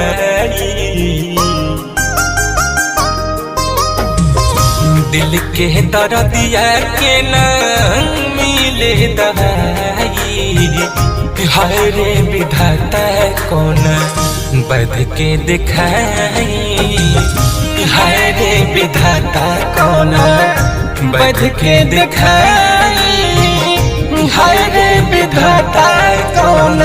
भुलाई। दिल के दर्दिया के न मिले दवाई, हाय रे विधाता कौन बद के दिखाई, हाय रे विधाता कौन बद के दिखाई, हाय रे विधाता कौन।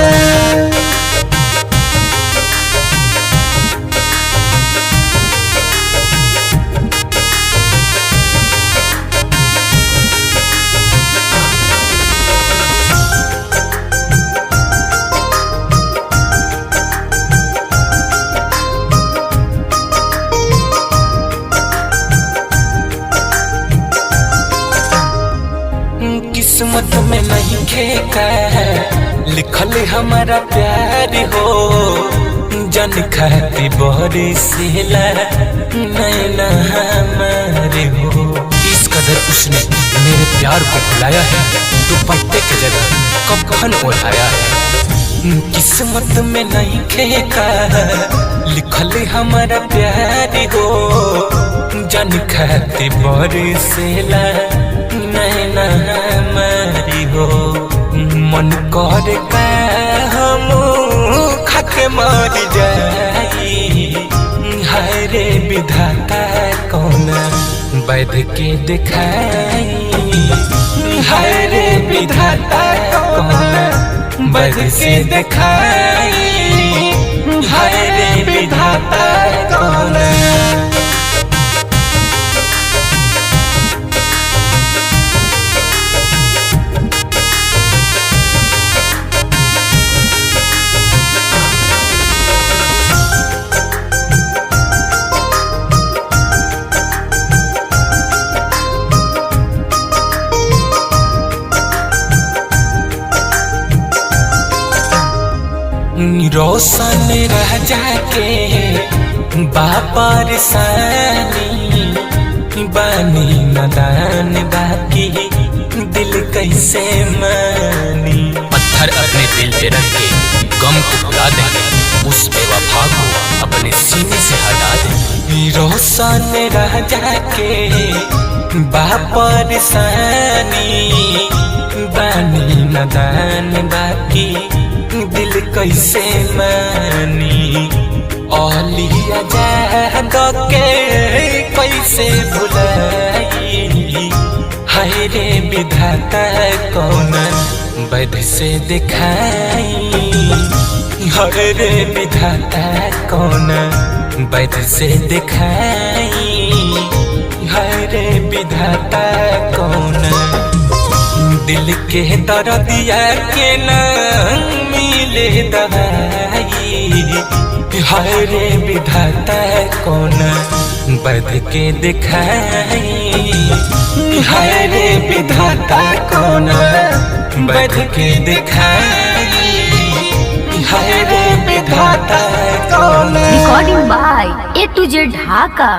किस्मत में नहीं खेका लिखल हमारा प्यार हो, जन खाती बहरी सेला नैना हमारे हो। इस कदर उसने मेरे प्यार को भुलाया है, दुपट्टे की जगह कफन ओढ़ाया है। किस्मत में नहीं खेका लिखल हमारा प्यार हो, जन खाती बहरी सेला नैना हमारी हो। मन कर का हम खाके मर जाई, हाय रे विधाता कौन वैद के दिखाई, हाय रे विधाता कौन वैद से दिखाई, हाय रे विधाता कौन। रोशन रह जाके बापर सानी बानी नदान बाकी दिल कैसे मानी। पत्थर अपने दिल पे रख के गम को भुला देंगे, उस बेवफा को अपने सीने से हटा देंगे। रोशन रह जाके बापर सानी बानी नदान बाकी दिल कैसे मानी। औलिया जाग के कैसे भुलाई, हाय रे विधाता कौन वैद से दिखाई, हाय रे विधाता कौन वैद से दिखाई, हाय रे विधाता कौन। दिल के दर्दिया के न मिले दवाई, हाय रे विधाता कौन वैद के दिखाई, हाय रे विधाता कौन वैद के दिखाई, हाय रे विधाता कौन। Recording by A to Z Dhaka.